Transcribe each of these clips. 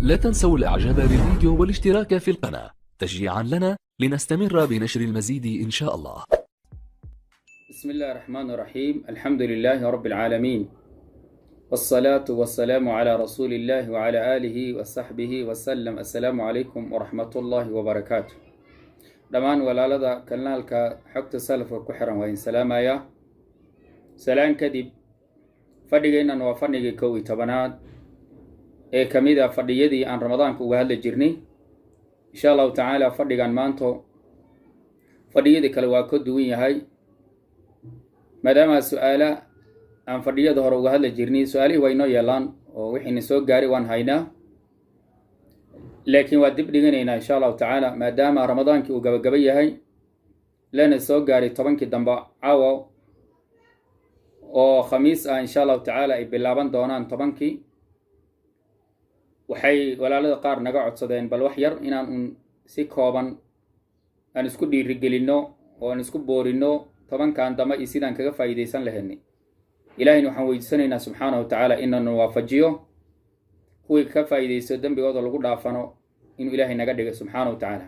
لا تنسوا الاعجاب بالفيديو والاشتراك في القناة تشجيعا لنا لنستمر بنشر المزيد ان شاء الله. بسم الله الرحمن الرحيم، الحمد لله رب العالمين، والصلاة والسلام على رسول الله وعلى آله وصحبه وسلم. السلام عليكم ورحمة الله وبركاته. Dhammaan walaalada kanaalka Xogta Salafka ku xiran waa in salaamaya. Salaan kadib, fadhigeennan waa fadhigii 11aad ee ka mid a fadhiyadii aan Ramadaanka uga hadli jirnay. Insha Allahu tacaala, fadhigan maanto fadhiyadii kale waa ka duwan yahay, maadaama su-aala aan fadhiyada hore uga hadli jirnay, su-aalihii waa inoo yeelaan oo wixiina soo gaaray waan haynaa, laakiin waa dib dhiganaynaa insha Allahu tacaala, maadaama Ramadaankii uu gabagaba yahay, lana soo gaaray 10kii dambe. Caawo oo Khamiis ah, insha Allahu tacaala, ay bilaaban doonaan 10kii. Waxay walaalada qaar naga codsadeen bal wax yar inaan un si kooban aan isku dhiirigelinno oo aan isku boorinno 10kan dambe iyo sidaan kaga faa'iidaysan lahaynay. Ilahayna waxaan weydiisanaynaa subxaanahu wa tacaala inaanu waafajiyo kuwii ka faa'iidaysto, dembigooda lagu dhaafano inuu Ilaahay naga dhigo subxaana wa tacaala.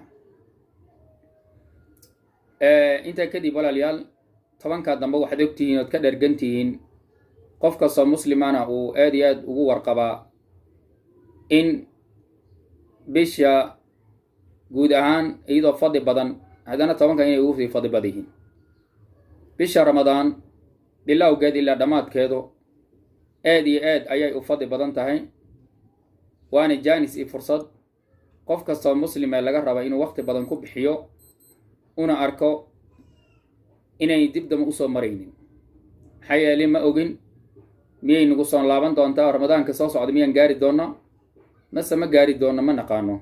Intaa kadib, walaalayaal, 10kaa dambe waxaad ogtihiin ood ka dhergan tihiin, qof kastoo muslimana uu aad iyo aad ugu warqabaa, in bisha guud ahaan iyadoo fadli badan, haddana 10ka inay ugu sii fadli badan yihiin. Bisha Ramadaan bilowgeed ilaa dhammaadkeedu aad iyo aad ayay u fadli badan tahay, waana jaanis iyo fursad qof kastoo muslimee laga raba inuu waqti badan ku bixiyo, una arko inay dib damba usoo maraynin. Maxaa yeelay, ma ogin miyay nagu soo laaban doontaa Ramadaanka soo socda, miyaan gaari doonnaa mase ma gaari doonno, ma naqaano.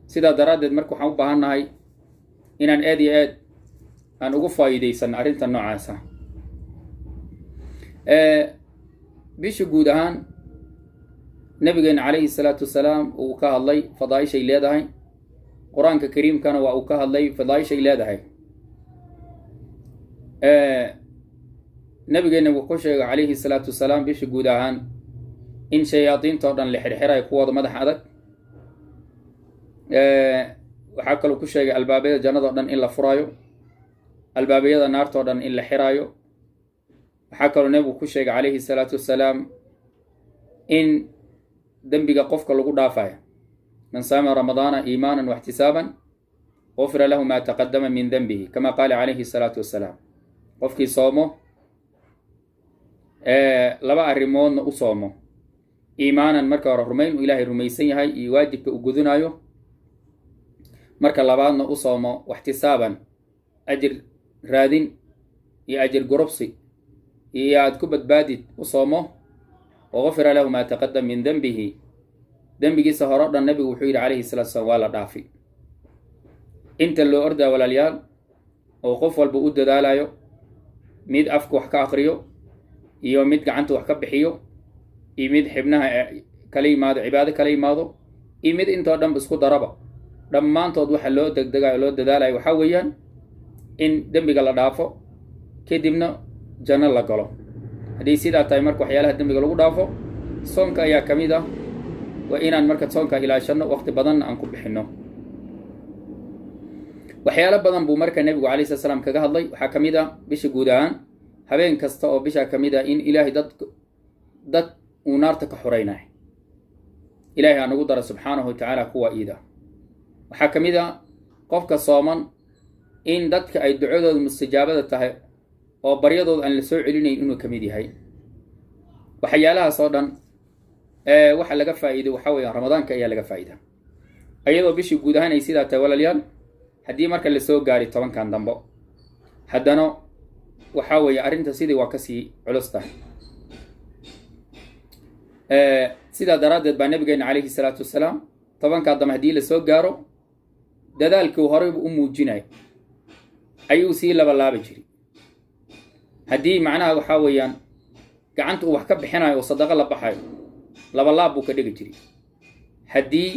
Sidaa daraaddeed marka waxaan u baahan nahay inaan aad iyo aad aan ugu faa'iidaysano arrinta noocaasa. Bisha guud ahaan nabigeena calayhi salaatu wasalaam uu ka hadlay fadaaishay leedahay, Qur-aanka Kariimkana waa uu ka hadlay fadaaishay leedahay. Nabigeena wuu ku sheegay calayhi salaatu wasalaam bisha guud ahaan in shayaadiinta oo dhan la xirxirayo, kuwooda madax adag. Waxaa kaloo ku sheegay albaabyada jannado dhan in la furaayo, albaabyada naartoo dhan in la xiraayo. Waxaa kaloo nebigu ku sheegay calayhi salaatu wasalaam in dembiga qofka lagu dhaafayo: "من صام رمضان إيمانا واحتسابا غفر له ما تقدم من ذنبه"، كما قال عليه الصلاة والسلام. Qofkii soomo, laba arrimoodna u soomo: iimaanan, marka hore rumayn uu Ilaahay rumaysan yahay iyo waajibka uu gudanayo, marka labaadna u soomo واحتسابا, ajir raadin iyo ajir gurubsi iyo aad ku badbaadid u soomo, وغفر له ما تقدم من ذنبه, dembigiisa hore o dhan, nabigu wuxuu yidhi calayhi salatu slam, waa la dhaafi. Inta loo ordaa, walaalyaal, oo qof walba u dadaalayo, mid afka wax ka aqriyo iyo mid gacanta wax ka bixiyo iyo mid xibnaha kala yimaado, cibaado kala yimaado, iyo mid intoo dhanba isku daraba, dhammaantood waxa loo degdegayo, loo dadaalayo, waxaa weeyaan in dembiga la dhaafo, kadibna janno la galo. Haddii sidaa tahay marka, waxyaalaha dembiga lagu dhaafo soonka ayaa ka mid ah. Waa inaan marka soonka ilaashano, waqti badanna aan ku bixinno. Waxyaalo badan buu marka nebigu alay slat slam kaga hadlay. Waxaa ka mid ah bisha guud ahaan, habeen kasta oo bishaa ka mid ah in Ilaahay dad uu naarta ka xoreynayo. Ilahay ha nagu dara subxaanahu wa tacaala kuwa iida. Waxaa ka mid a qofka sooman in dadka ay ducadooda mustajaabada tahay oo baryadooda aan la soo celinayn inuu ka mid yahay. Waxyaalahaas oo dhan waxa laga faa'iiday waxaa weeyaan Ramadaanka ayaa laga faa'iida. Iyadoo bishii guud ahaan ay sidaa tahay, walaalyaal, haddii marka lasoo gaari 10kan dambo, haddana waxaa weeye arrinta sidii waa kasii culus tahay. Sidaa daraaddeed baa nabigeena calayhi salaatu wasalaam 10kaa dambe haddii lasoo gaaro, dadaalkii horeybu u muujinay ayuu sii labalaabi jiray. Haddii macnaha waxaa weeyaan gacanta uu wax ka bixinayo oo sadaqo la baxayo, labalaab buu ka dhigi jiray. Haddii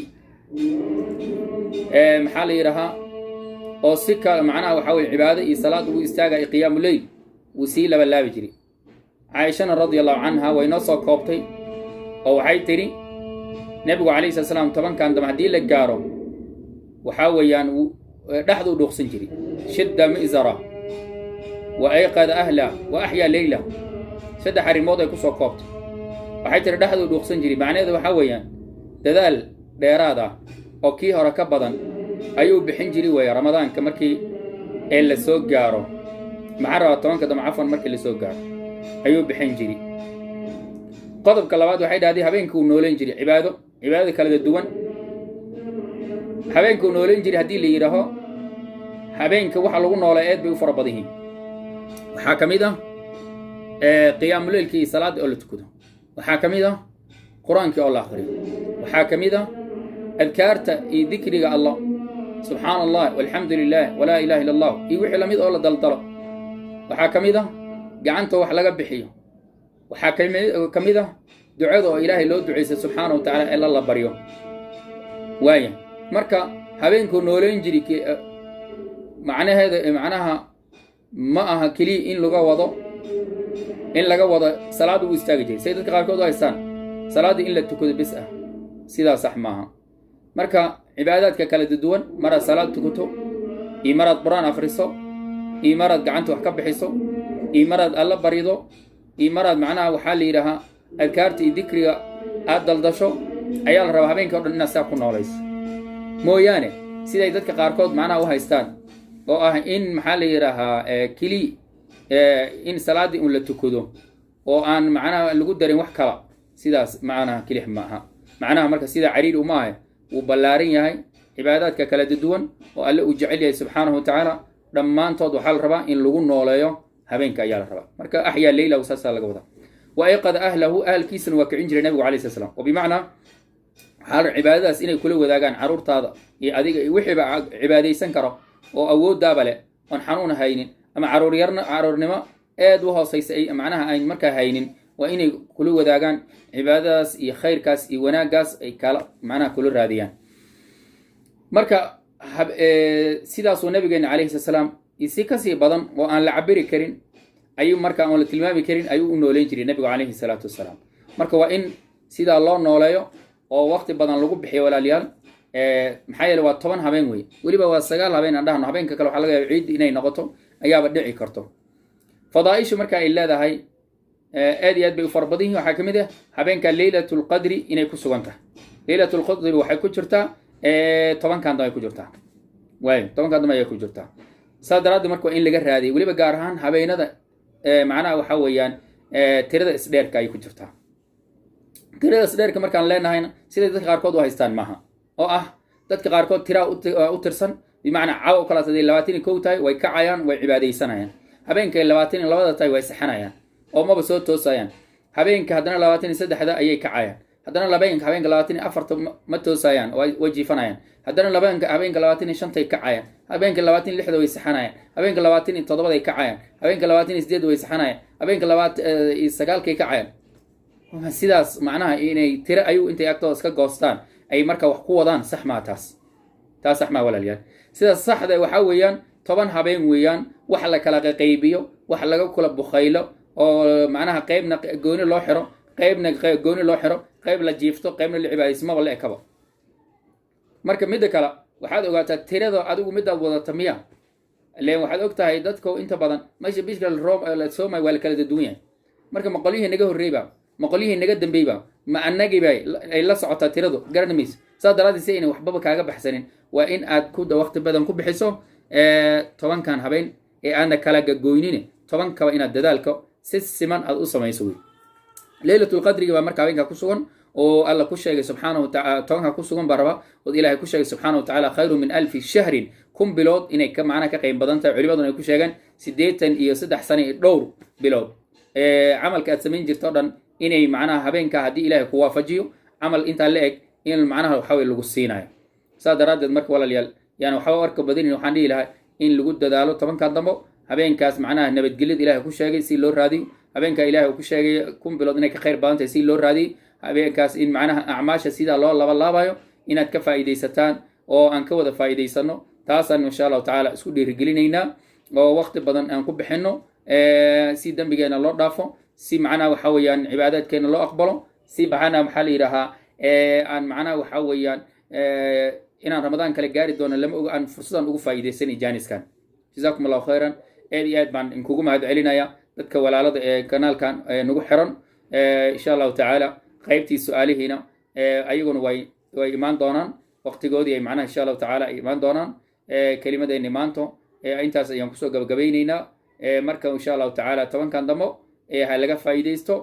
maxaa la yidhahaa oo si ka macnaha waxaa weye cibaado iyo salaad ugu istaagayo, qiyaamu leyl, wuu sii labalaabi jiray. Caaishana radia Allahu canha way noo soo koobtay oo waxay tidhi Nebigu calayhi salatu salaam tobankan dambe haddii la gaaro, waxaa weeyaan dhexduu dhuuqsan jiray, shidda mi'zara wa ayqada ahlah wa axyaa leyla. Saddex arrimood ay ku soo koobtay. Waxay tihi dhexduu dhuuqsan jiray, macnaheedu waxaa weeyaan dadaal dheeraad ah oo kii hore ka badan ayuu bixin jiri weeye Ramadaanka markii ee la soo gaaro. Maxaan rabaa, 10-ka dambe, cafwan, markii la soo gaaro ayuu bixin jiri. Qodobka labaad, waxay dhahday habeenka uu noolan jiray cibaado, cibaadada kala duwan habeenka uu noolan jiray. Haddii la yidhaaho habeenka waxa lagu noolaa eed bay u fara badan yihiin. Waxaa ka mid ah qiyaamuleylkii iyo salaadda oo la tukado. Waxaa ka mid ah Qur-aankii oo la akhriyo. Waxaa ka mid ah adkaarta iyo dikriga Allah, subxaana Allah, walxamdu lilah, walaa ilaha illa Allah, iyo wixii lamid oo la daldalo. Waxaa ka mid ah gacanta wax laga bixiyo. Waxaa ka mid ah ducada oo Ilaahay loo ducaysa subxaana wa tacala ee la baryo. Waaya, marka habeenkuu nooleyn jiri macnaheeda macnaha ma aha keliya in laga wado salaadda uu istaagi jiray, say dadka qaarkood u haystaan, salaaddii in la tukado bis ah. Sidaa sax maaha. Marka cibaadaadka kala duwan, maraad salaad tukato iyo maraad Qur-aan akhriso iyo maraad gacanta wax ka bixiso iyo maraad Alla barido iyo maraad macnaha waxaa la yidhaahaa adkaarta iyo dikriga aad daldasho ayaa la rabaa. Habeenkii o dhan inaad saa ku noolayso mooyaane, siday dadka qaarkood macnaha u haystaan oo ah in maxaa la yidhaahaa keli in salaaddii un la tukado oo aan macnaha lagu darin wax kala, sidaas macnaha kelix ma aha. Macnaha marka sidaa cariiri uma ahay, wuu ballaaran yahay. Cibaadaadka kala duwan oo Alle uu jecel yahay subxaanahu wa tacaala dhammaantood waxaa la rabaa in lagu nooleeyo habeenka ayaa la rabaa. Marka axyaa leylahu saasaa laga wadaa. Wa ayqada ahlahu, ahalkiisana waa kicin jiray nabigu alayh slat slam, oo bimacnaa waxaa cibaadadaas inay kula wadaagaan carruurtaada iyo adiga iyo wixiiba cibaadaysan karo oo awooddaaba leh oon xanuun haynin ama caruuryarna caruurnimo aad u hoosaysa ay macnaha ayn markaa haynin, waa inay kula wadaagaan cibaadadaas iyo khayrkaas iyo wanaaggaas ay kala macnaha kula raadiyaan. Marka sidaasuu nabigeena calayhi slat slaam si kasii badan oo aan la cabiri karin ayuu marka oon la tilmaami karin ayuu u nooleyn jiray nabigu calayhi salaatu wasalaam. Marka waa in sidaa loo nooleeyo oo waqti badan lagu bixiyo, walaalayaal. Maxaa yeele waa 10 habeen wey, weliba waa 9 habeen aan dhahno. Habeenka kale waxaa laga yaaba ciid inay noqoto ayaaba dhici karto. Fadaaishu marka ay leedahay aad iyo aad bay u fara badan yihin. Waxaa ka mid ah habeenka Leylat Lqadri inay ku sugan tahay. Leylat Lqadri waxay ku jirtaa 10-kan dambe ay ku jirtaa waay, 10-kan dambe ayay ku jirtaa. Saa daraaddeed marka waa in laga raadiyay, weliba gaar ahaan habeenada macnaha waxaa weeyaan tirada isdheerka ayay ku jirtaa. Tirada isdheerka markaan leenahayna, siday dadka qaarkood u haystaan maaha, oo ah dadka qaarkood tiraa u tirsan, bimacnaa caawa u kalaas haday 21 tahay way kacayaan, way cibaadaysanayaan. Habeenkay 22-da tahay way saxanayaan oo maba soo toosayaan. Habeenka haddana 23-da ayay kacayaan. Haddana labeenka habeenka 24-ta ma toosayaan, way jiifanayaan. Haddana labeenka habeenka 25-tay kacayaan. Habeenka 26-da way saxanayaan. Habeenka 27-day kacayaan. Habeenka 28-da way saxanayaan. Habeenka 29-kay kacayaan. Sidaas macnaha inay tiro ayuu intay agtooda iska goostaan ay marka wax ku wadaan, sax maa taas. Taas sax maa, walaalayaal. Sidaas saxda waxaa weeyaan 10 habeen weeyaan. Wax la kala qaybiyo, wax laga kula bukhaylo oo macnaha qaybna gooni loo xiro, qaybna gooni loo xiro, qayb la jiifto, qaybna la cibaadaysmaba la ekaba. Marka midda kale, waxaad ogaataa tirada adigu midaad wadata miya len. Waxaad og tahay dadka inta badan meesha bishka la soomay waa la kala duwan yahay. Marka ma qolyihii naga horreeyba, ma qolyihii naga dambeyba, ma annagiiba ay la socotaa tiradu, garan mayso. Saas daraaddeed, si ayna waxbaba kaaga baxsanin, waa in aad ku waqti badan ku bixiso 10-kan habeen ee aadna kala gagoynin, 10-kaba inaad dadaalka si siman aad u samayso wey. Leylatulqadriga baa marka habeenkaa ku sugan oo Alla ku sheegay subxaanahu wataala. 10-ka ku sugan baa raba ood Ilaahay ku sheegay subxaana wa tacaala khayru min alfi shahrin, 1000 bilood inay ka macnaha ka qayb badan tahay. Culimaduna ay ku sheegeen 83 sano iyo dhowr bilood camalka aad samayn jirto o dhan inay macnaha habeenka haddii Ilaahay ku waafajiyo camal intaa la eg in macnaha waxawey lagu siinayo. Saas daraaddeed marka, walaalayaal, yani waxba warka badinin. Waxaan dhihi lahaa in lagu dadaalo 10-ka dambo, habeenkaas macnaha nabadgelyada Ilahay ku sheegay si loo raadiyo, habeenka Ilahay uu ku sheegay 1000 bilood inay ka khayr badan tahay si loo raadiyo, habeenkaas in macnaha acmaasha sidaa loo labalaabayo inaad ka faa'iidaysataan oo aan ka wada faa'iidaysano. Taasaan insha Allahu tacaala isku dhiirigelinaynaa oo waqti badan aan ku bixino si dembigeena loo dhaafo, si macnaha waxa weeyaan cibaadaadkeena loo aqbalo, si macnaha maxaa la yidhaahaa. Aan macnaha waxaa weeyaan inaan Ramadaan kale gaari doono lama ogo, aan fursadan ugu faa'iidaysanay jaaniskan. Jazaakum Allahu khayran. Aad iyo aad baan inkugu mahad celinaya dadka walaalada ee kanaalkan nagu xiran. Insha Allahu tacaala qaybtii su-aalihiina ayaguna way imaan doonaan waqtigoodii ay macnaha insha Allahu tacaala ay imaan doonaan. Kelimadeenni maanto intaas ayaan kusoo gabagabaynaynaa. Marka insha Allahu tacaala 10-kan dambo ha laga faa'iidaysto,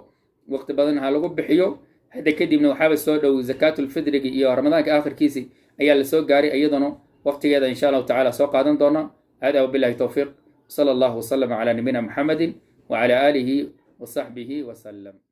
waqti badan ha lagu bixiyo. Hadda kadibna waxaaba soo dhow zakaatulfidriga iyo Ramadaanka aakhirkiisi ayaa lasoo gaaray, iyadana waqtigeeda insha Allahu tacaala soo qaadan doona. Hada wabillahi towfiiq, sala Allahu wasalam calaa nabiyina Muxamedin wacala aalihi wasaxbihi wasalam.